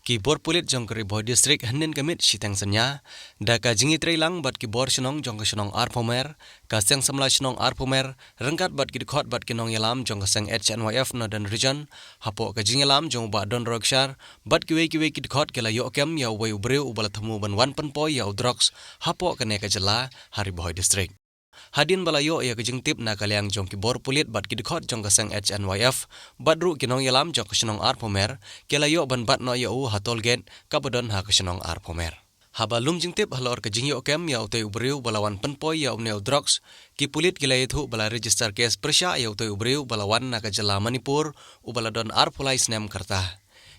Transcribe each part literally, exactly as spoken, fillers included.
Ki bor pulit jong ka Ri Bhoi District hynnin ka miet shiteng synñia, da ka jingïatreilang bad ki bor shnong jong ka shnong Arphumer, ka seng samla shnong Arphumer, ryngkat bad ki dkhot bad ki nongïalam jong ka seng H N Y F Northern Region, hapoh ka jingïalam jong u Bah Don Rokshar, bad kiwei kiwei ki dkhot ki la ïoh kem ïa uwei u briew uba la thmu ban wan pynpoi ïa u drugs, hapoh kane ka jylla, ha Ri Bhoi District. Hadien ba la ïoh ïa ka jingtip na ka liang jong ki bor pulit bad ki dkhot jong ka seng H N Y F, bad ruh ki nongïalam jong ka shnong Arphumer, ki la ïoh ban bat noh ïa u ha toll gate, kaba don ha ka shnong Arphumer. Haba lum jingtip halor ka jingïoh kem ïa utei u briew ba la wan pynpoi ïa une u drugs, ki pulit ki la ïathuh ba la register case pyrshah ïa utei u briew ba la wan na ka jylla Manipur, uba la don arphew lai snem ka rta.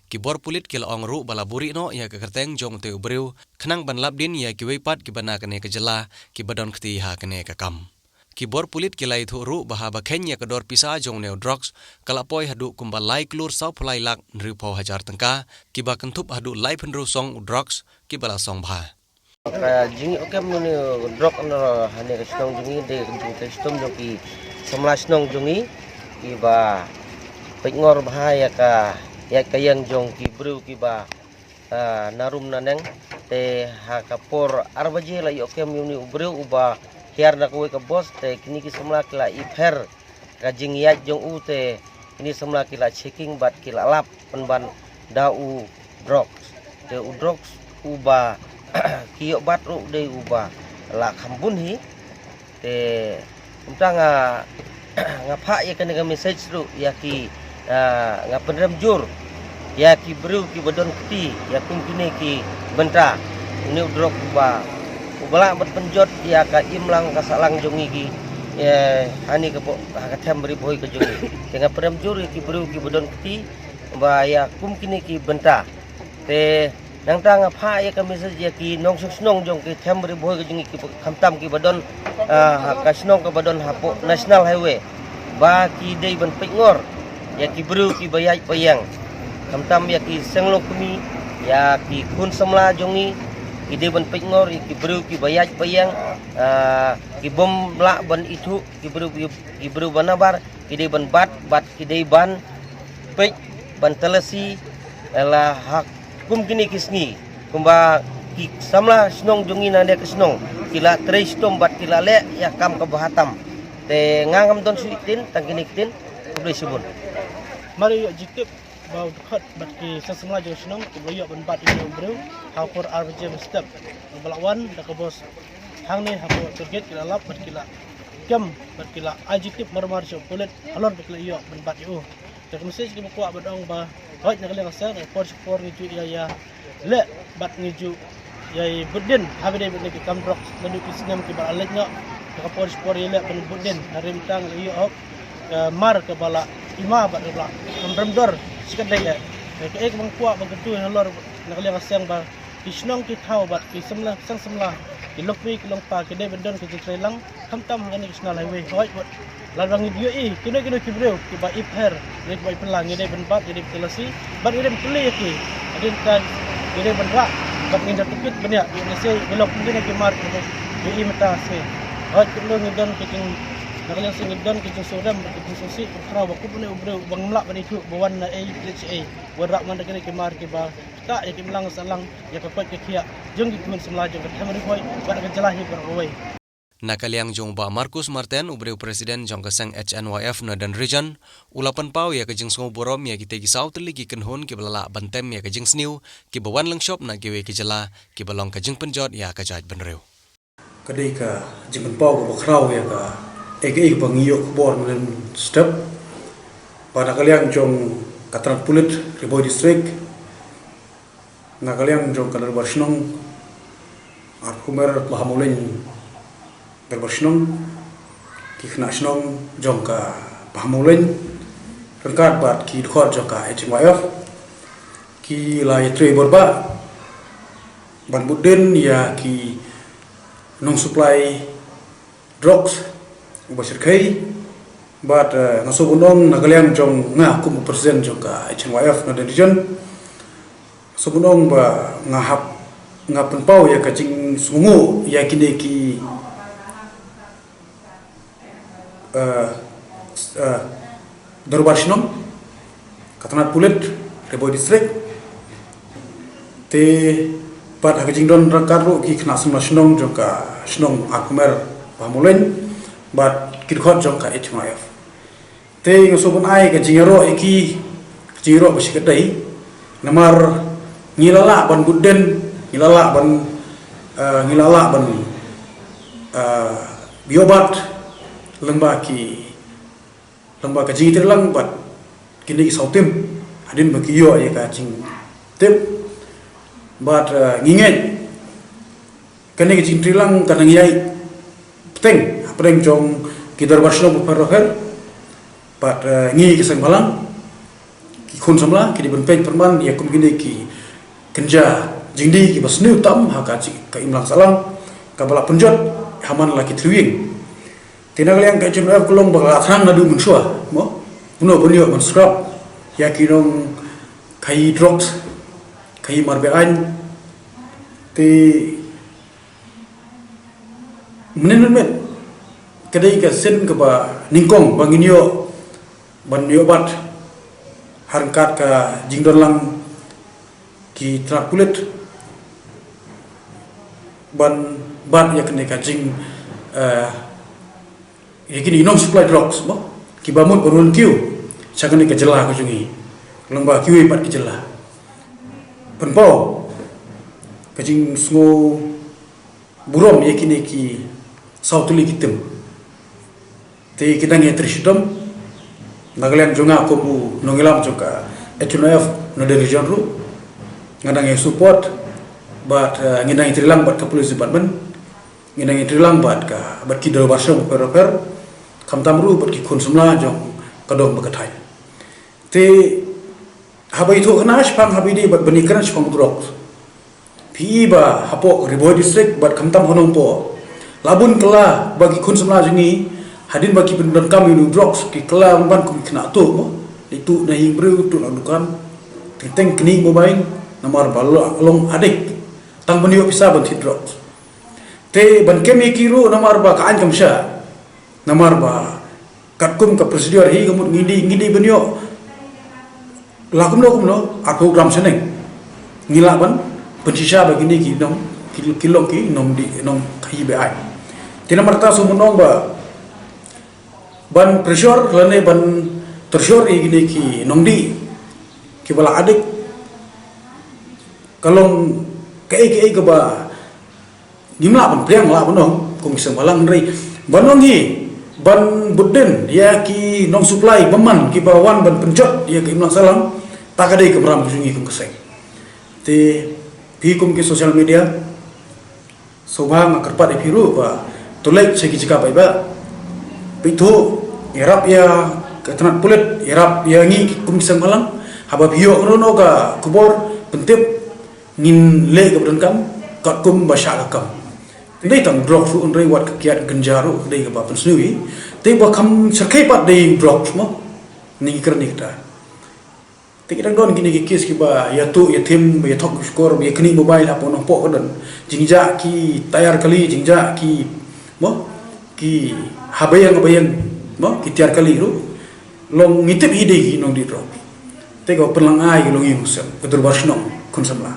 Ki bor pulit ki la ong ruh ba la buhrieh noh ïa ka kyrteng jong utei u briew, khnang ban lap dien ïa kiwei pat kiba na kane ka jylla, kiba don kti ha kane ka kam. Ki bor pulit ki la ïathuh ruh ba haba kheiñ ïa ka dor pisa jong une u drugs, ka la poi haduh kumba lai klur sawphew lai lak hynriewphew hajar tyngka, kiba kynthup haduh laiphew hynriew song u drugs, kiba la song bha. Ka jingïoh kem une u drug na hane ka shnong jong ngi, dei ka jingtrei shitom jong ki samla shnong jong ngi, kiba peit ngor bha ïa ka, ïa ka ïeng jong ki briew kiba, ah, na rum na neng. Te ha ka por ar baje la ïoh kem ïa une u briew uba hiar na kawei ka bos, te kine ki samla ki la ïapher ka jingïaid jong u, te kine samla ki la checking bad ki la lap pynban da u drugs. Te u drugs uba ki ïoh bat ruh dei uba la kham bun hi. Te kumta nga, nga phah ïa kane ka message ruh ïa ki, ah, nga pynrem jur ïa ki briew kiba don kti ïa kum kine ki bynta. Une u drug uba, uba lah ban pynjot ïa ka imlang ka sahlang jong ngi ki, eh, hane ka po-, ha ka them Ri Bhoi ka jong ngi. Te nga pynrem jur ïa ki briew kiba don kti ba ïa kum kine ki bynta. Te nangta nga phah ïa ka message ïa ki nongshong shnong jong ki them Ri Bhoi ka jong ngi kiba khamtam kiba don, ah, ha ka shnong kaba don hapoh National Highway, ba ki dei ban peit ngor ïa ki briew kiba ïaid ba ïeng. Khamtam ïa ki seng longkmie, ïa ki khun samla jong ngi, ki dei ban peit ngor ïa ki briew kiba ïaid ba ïeng, ah, ki bym lah ban ithuh, ki briew, ki, ki briew ba nabar, ki dei ban bat, bad ki dei ban peit, ban talasi, la ha kum kine ki sngi, kumba ki samla shnong jong ngi na ne ka shnong ki la trei shitom bad ki la leh ïa ka kam kaba ha tam. Te nga ngam don shuh ktien, tang kine ktien. Khublei shibun. Mar ïa jingtip ba u dkhot bad ki seng samla jong shnong kiba ïoh ban bat ïa u briew ha ka por ar baje mynstep, ba la wan da ka bos hangne hapoh toll gate, ki la lap bad ki la kem bad ki la ai jingtip mar mar sha u pulit halor ba ki la ïoh ban bat ïa u. Te ka message kaba kwah ban ong ba, hooid, na ka liang ka seng, ka por sha ka por ngi ju ïa, ïa leh bad ngi ju ïa bud dien ha ba dei bad ki kam drug, naduh ki snem kiba la leit noh. Te ka por sha ka por ïa leh ban bud dien, hynrei mynta ngi la ïoh hok, eh, mar kaba la ima bad kaba la kam rem dor shikatdei eh. Te kaei kaba nga kwah ban kyntu halor na ka liang ka seng ba ki shnong ki thaw bad ki samla, seng samla, ki longkmie ki longpa, ki dei ban don ka jingtrei lang khamtam ha kane ka National Highway. Hooid, bad lada ngi ïohi kino kino ki briew kiba ïapher ne kiba ïaphylla, ngi dei ban bat, ngi dei ban talasi bad ngi dei ban kylli ïa ki. Hadien kata ngi dei ban rah bad ngin da tohkit bniah, ïa lehse ïa long kum kine ki mar kiba ïohi mynta sngi. Hooid, kumno ngi don ka jing, na ka liang seng ngi don ka jingsngewrem bad ka jingsngewsih, ka khraw ba kum une u briew ba ngim lah ban ithuh ba wan na ei, leit shaei, wanrah man da kine ki mar kiba ktah ïa ka imlang sahlang, ïa ka koit ka khiah jong ki khun samla jong ka them Ri Bhoi bad ka jylla hi baroh kawei. Na ka liang jong u Bah Marcus Marten, u briew president jong ka seng H N Y F Northern Region, u la pynpaw ïa ka jingsngewburom ïa kitei ki saw tylli ki kynhun kiba la lah ban tem ïa ka jingsniew, kiba wan lyngshop na kiwei ki jylla, kiba long ka jingpynjot ïa ka jaitbynriew. Ka dei ka jingpynpaw kaba khraw ïa kaei kaei kaba ngi ïoh khubor mynstep. Ba na ka liang jong ka tnat pulit Ri Bhoi District, na ka liang jong ka dorbar shnong Arphumer Pahamawlein dorbar shnong, ki khynnah shnong jong ka Pahamawlein ryngkat bad ki dkhot jong ka H N Y F, ki la ïatrei bor ba ban bud dien ïa ki nong supply drugs uba shyrkhei. Bad, eh, nga sngewbha ban ong na ka liang jong nga kum u president jong ka H N Y F Northern Region, nga sngewbha ban ong ba nga hap, nga pynpaw ïa ka jingsngewnguh ïa kine ki, eh, eh, dorbar shnong, ka tnat pulit Ri Bhoi District, Te pat ha ka jingdon ryngkat ruh ki khynnah samla shnong jong ka shnong Arphumer Bhamulein bad ki dkhot jong ka H M I F. Te nga sngewbha ban ai ka jingïaroh ïa ki, ka jingïaroh ba shi katdei. Namar ngi la lah ban bud dien, ngi la lah ban, eh, ngi la lah ban, eh, ïoh bat lyngba ki, lyngba ka jingïatreilang bad kine ki saw team hadien ba ki ïoh ïa ka jingtip. Bad, eh, ngi ngeit kane ka jingïatreilang ka nang ïai bteng hapdeng jong ki dorbar shnong bapher bapher. Bad, eh, ngi ki seng bhalang, ki khun samla, ki dei ban peit pyrman ïa kum kine ki kynja jingdie kiba sniew tam ha ka, ka imlang sahlang kaba la pynjot ha man la ki tyrwi. Te na ka liang ka H M I F ka long ba ka la thrang naduh mynshuwa, mo? Kumno ban ïoh ban scrap ïa ki nongkhaïi drugs, khaïi mar be-aiñ. Te mynnin mynmiet ka dei ka sien kaba nyngkong ba ngin ïoh ban ïoh bat ha ryngkat ka jingdon lang ki tnat pulit ban bat ïa kane ka jing, eh, ïa kine ki nong supply drugs, mo, kiba mut ban rung kiew sha kane ka jylla ka jong ngi lyngba kiwei pat ki jylla. Pynpaw ka jingsngew burom ïa kine ki saw tylli ki team. Te ki dang ïatrei shitom na ka liang jong nga kum u nongïalam jong ka H M I F Northern Region ruh. Nga dang ïa support bad, eh, ngi dang ïatreilang bad ka police department, ngi dang ïatreilang bad ka, bad ki dorbar shnong bapher bapher, khamtam ruh bad ki khun samla jong ka dong bad ka thaiñ. Te haba ïathuh kane shaphang, haba ïadei bad ban ïakren shaphang drugs, phi i ba hapoh Ri Bhoi District bad khamtam ha Nongpoh la bun kylla ba ki khun samla jong ngi hadien ba ki pyndonkam ïa u drugs ki kylla ban kum ki khynnah tuh, mo, dei tuh na ïing briew, tuh na dukan, teng teng knieh mobile namar ba long addict, tang ban ïoh pisa ban thied drugs. Te ban kem ïa ki ruh namar ba ka aiñ kam shah. Namar ba katkum ka procedure hi ka mut ngi dei, ngi dei ban ïoh la kumno kumno arphew gram shaneng. Ngi lah ban pynshisha ba kine ki nong, ki, ki long ki nongdih, nongkhaïi be-aiñ. Te namar kata shu mynno ba ban pressure lane ban tyrshor ïa kine ki nongdih kiba la addict ka long kaei kaei kaba ngim lah ban pdiang, lah ban ong kum ki seng bhalang, hynrei ban ong hi ban bud dien ïa ki nong supply bymman kiba wan ban pynjot ïa ka imlang sahlang, ta ka dei ka kamram ka jong ngi kum ka seng. Te phi kum ki social media, sngewbha nga kyrpad ïa phi ruh ba to leit sha ki jaka paidbah, peit thuh, ïarap ïa ka tnat pulit, ïarap ïa ngi kum ki seng bhalang. Haba phi ïoh kano kano ka khubor, pyntip, ngin leh kaba donkam katkum ba shah ka kam. Dei tang drugs ruh, hynrei wat ka kiad kynja ruh dei kaba pynsniew hi. Te ba kham shyrkhei pat dei drugs, mo, ngi kren ïa kata. Te ki dang don kine ki case kiba ïa tuh ïa thim, ba ïa thok shkor, ba ïa knieh mobile hapoh Nongpoh ka don. Jingjah ki tiar kali, jingjah ki, mo, ki ha baïeng ha baïeng, mo, ki tiar kali ruh. Long ngi tip hi dei ki nongdih drugs. Te ka pynlang ai ka long ïa u sem, ka dorbar shnong khun samla.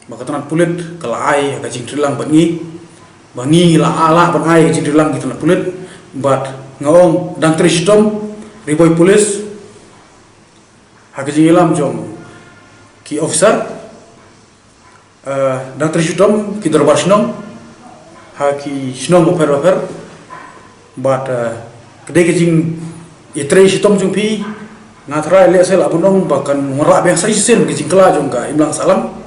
Ba ka tnat pulit ka la ai ka jingtreilang bad ngi, ba ngi la lah ban ai ka jingtreilang ki tnat pulit. Bad nga ong dang trei shitom Ri Bhoi Police ha ka jingïalam jong ki officer, eh, dang trei shitom ki dorbar shnong ha ki shnong bapher bapher. Bad, eh, ka dei ka jingïatrei shitom jong phi, nga tharai lehse lah ban ong ba kan wanrah biang sa shisien ka jingkylla jong ka imlang sahlang.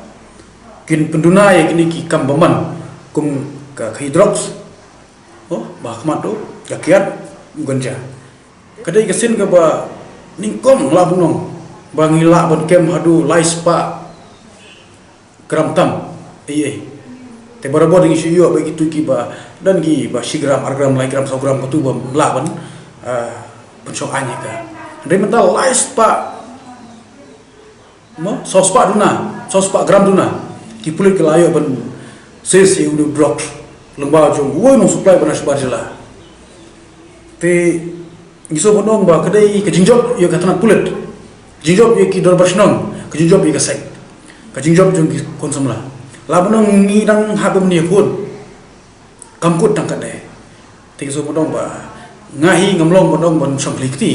Kin pynduna ïa kine ki kam bymman kum ka khaïi drugs, oh, ba ha khmat ruh ka kiad u ganja. Ka dei ka sien kaba nyngkong lah ban ong ba ngi lah ban kem haduh lai spah gram tam, ei ei. Te barabor ngi shu ïoh ba kito kiba don kiba shi gram, ar gram, lai gram, saw gram, katu bym lah ban, ah, pynshong aiñ ïa ka. Hynrei mynta lai spah, mo, saw spah duna, saw spah gram duna ki pulit ki la ïoh ban seize ïa u drugs lyngba jong uwei u nong supply ba na shabar jylla. Te ngi sngewbha ban ong ba ka dei ka jingjop ïa ka tnat pulit, jingjop ïa ki dorbar shnong, ka jingjop ïa ka seng. Ka jingjop jong ki khun samla. Lah ban ong ngi dang hap ban ïakhun. Kam kut tang katne. Te ki shu ban ong ba nga hi ngam long ban ong ban shong khlieh kti.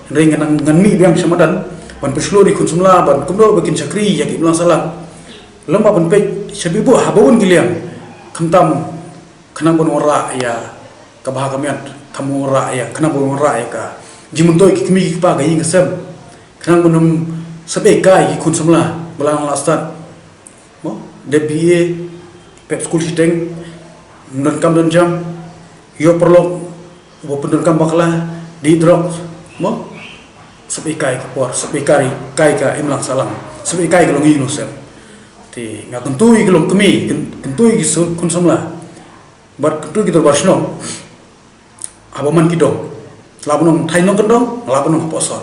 Hynrei ngan ngan mih biang sha madan ban pynshlur ïa ki khun samla ban kumno ba kin shakri ïa ki imlang sahlang. Lem ba ban peit shabi buh haba bun ki liang. Khamtam khnang ban wanrah ïa ka bha ka miat, khnang ban wanrah ïa, khnang ban wanrah ïa ka jingmyntoi ki kmie ki kpa ka ïing ka sem. Khnang ban ym sep ïa kai ki khun samla ba la nang la stad. Mo, dep B A, pep skul shiteng, ym don kam don jam, ïoh paralok, uba pyndonkam bakla, dih drugs, mo. Sep ïa kai ka por, sep ïa kai, kai ka imlang sahlang, sep ïa kai ka longïing longsem. Te nga kyntu ïa ki longkmie, kyn- kyntu ïa ki khun samla. Bad kyntu ïa ki dorbar shnong. Haba man ki dong, lah ban ong thaiñ nongkyndong, lah ban ong hapoh sor.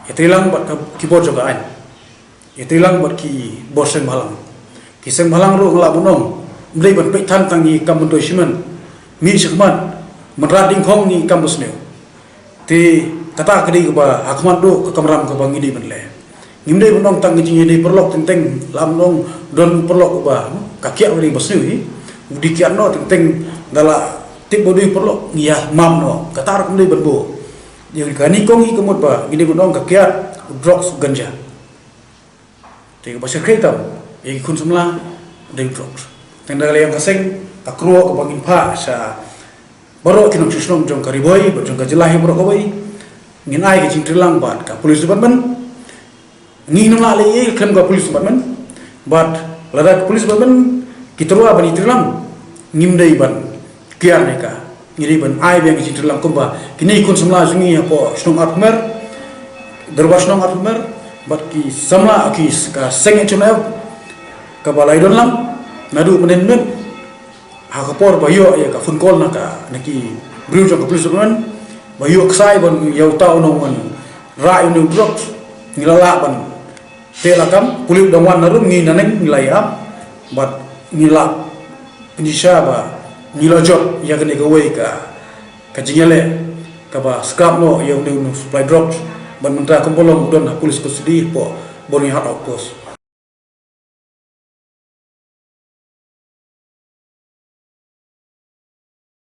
Ïatreilang bad ka, ki bor jong ka aiñ. Ïatreilang bad ki bor seng bhalang. Ki seng bhalang ruh nga lah ban ong, ym dei ban peit than tang ïa ki kam myntoi shimet. Mih shakhmat, ban rat ding khong ïa ki kam basniew. Te kata ka dei kaba ha khmat duh ka kamram kaba ngi dei ban leh. Ngim dei ban ong tang ka jingïadei paralok teng teng, lah ban ong don paralok uba ka kiad u dei basniew hi. U dei kiad noh teng teng, da la tip ba u dei paralok ngi ïa map noh. Kata ruh kam dei ban buh. Ïa kane kong hi ka mut ba ngi dei ban ong ka kiad u drugs u ganja. Te kaba shyrkhei tam ïa ki khun samla dei u drugs. Tang da ka liang ka seng, ka khubor kaba ngin phah sha baroh ki nongshong shnong jong ka Ri Bhoi bad jong ka jylla hi baroh kawei. Ngin ai ka jingtreilang bad ka police department. Ngin ym lah leh ei ei khlem ka police department. Bad lada ka police department ki tyrwa ban ïatreilang, ngim dei ban kiar ne ka. Ngi dei ban ai biang ka jingtreilang kumba kine ki khun samla jong ngi hapoh shnong Arphumer, dorbar shnong Arphumer, bad ki samla ki s- ka seng H N F kaba la ïadon lang naduh mynhynnin mynhynnin. Ha ka por ba ïoh ïa ka phone call na ka, na ki briew jong ka police department ba ïoh ksai ban ïa uta u nongwan rah ïa une u drugs, ngi la lah ban teh lakam, pulit u dang wan na rum, ngi nangne ngi la ïa ap bad ngi la pynshisha ba ngi la jop ïa kane kawei ka, ka jingïaleh kaba scrap noh ïa une u nong supply drugs. Bad mynta kumba long u don ha police custody hapoh Byrnihat outpost.